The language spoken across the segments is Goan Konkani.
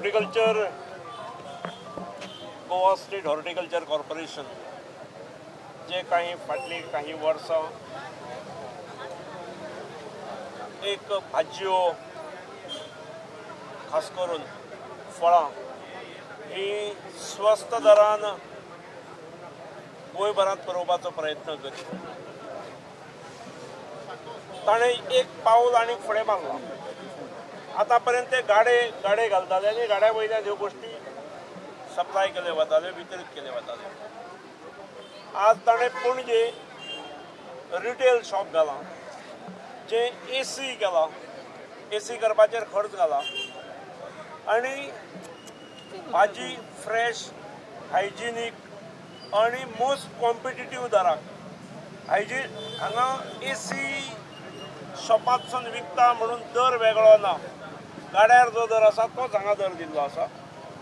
Horticulture, Goa state horticulture corporation जे काही फाटलीं काही वर्सां एक भाजयो खास करून फळां ही स्वस्त दरान गोंयभरांत पुरोवपाचो प्रयत्न करीत ताणें एक पावल आनी फुडें मारलां. आतां पर्यंत ते गाडे घालताले आनी गाड्या वयल्यान ह्यो गोश्टी सप्लाय केले वताल्यो, वितरीत केले वताले. आज ताणें पणजे रिटेल शॉप घालां, जें एसी केलां, एसी करपाचेर खर्च घाला आनी भाजी फ्रेश, हायजिनीक आनी मोस्ट कॉम्पिटिटीव दराक. हायजीन हांगा एसी शॉपांतसून विकता म्हणून दर वेगळो ना, गाड्यार जो दर आसा तोच हांगा दर दिल्लो आसा.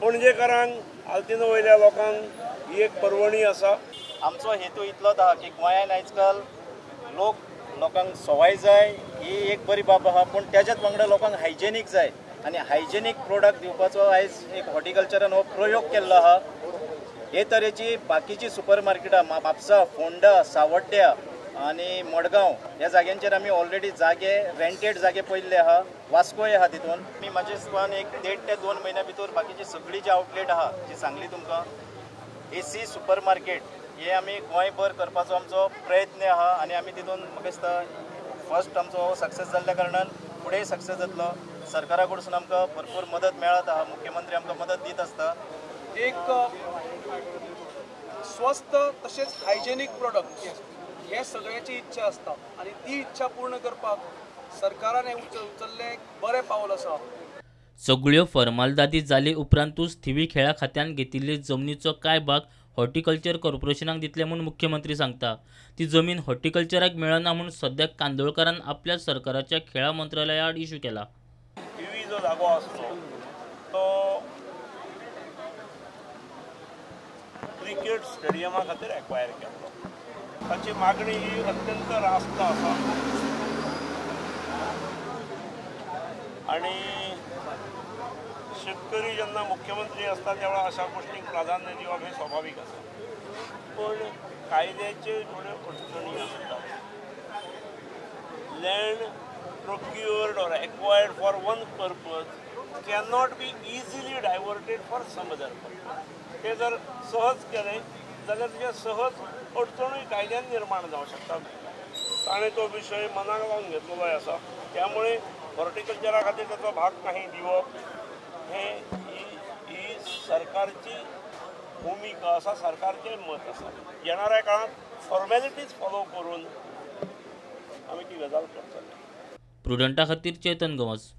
पणजेकारांक, आल्तिनो वयल्या लोकांक ही एक पर्वणी आसा. आमचो हेतू इतलोच आहा की गोंयांत आयजकाल लोकांक सवाय जाय ही एक बरी बाब आहा, पूण त्याच्याच वांगडा लोकांक हायजेनीक जाय आनी हायजेनीक प्रोडक्ट दिवपाचो आयज एक हॉर्टिकल्चरान हो प्रयोग केल्लो आहा. हे तरेची बाकीची सुपर मार्केटां म्हापसा, फोंडा, सावड्ड्या आनी मडगांव ह्या जाग्यांचेर आमी ऑलरेडी जागे रेंटेड जागे पळयल्ले आहा, वास्कोय आहा. तितून आमी म्हाजे हिसपान 1.5 ते 2 म्हयन्या भितर बाकीची सगळी जी आवटलेट आहा जी सांगली तुमकां एसी सुपर मार्केट हे आमी गोंयभर करपाचो आमचो प्रयत्न आहा आनी आमी तितून म्हाका दिसता फर्स्ट आमचो सक्सेस जाल्ल्या कारणान फुडें सक्सेस जातलो. सरकारा कडसून आमकां भरपूर मदत मेळत आहा, मुख्यमंत्री आमकां मदत दीत आसता. एक स्वस्त तशेंच हायजेनीक प्रोडक्ट हे सगळ्याची इच्छा आसता आनी ती इच्छा पूर्ण करपाक सरकारान हें उचल्लें एक बरें पावल आसा. सगळ्यो फॉर्मालिटी जाले उपरांतूच थिवी खेळा खात्यान घेतिल्ले जमनीचो कांय भाग हॉर्टिकल्चर कॉर्पोरेशनाक दितले म्हूण मुख्यमंत्री सांगता. ती जमीन हॉर्टिकल्चराक मेळना म्हूण सद्याक कांदोळकारान आपल्या सरकाराच्या खेळा मंत्रालया आड इशू केला. थिवी जो जागो आसलो तो क्रिकेट स्टेडियमा खातीर एक्वायर केल्लो. ताची मागणी ही अत्यंत रास्त आसा आनी शेतकरी जेन्ना मुख्यमंत्री आसता त्या वेळार अशा गोष्टींक प्राधान्य दिवप हें स्वाभावीक आसा, पूण कायद्याचे थोड्यो अडचणी आसतात. Land procured or acquired for one purpose cannot be easily diverted for some other purpose. ते जर सहज केलें जाल्यार तुजें सहज अडचणूय कायद्यान निर्माण जावंक शकता. ताणें तो विशय मनाक लावन घेतलेलो आसा, त्यामुळे हॉर्टिकल्चरा खातीर ताचो भाग काही दिवप हें ही सरकारची भुमिका आसा, सरकारचें मत आसा. येणाऱ्या काळांत फॉर्मेलिटीज फॉलो करून आमी ती गजाल करतले. प्रुडंटा खातीर चेतन गवस.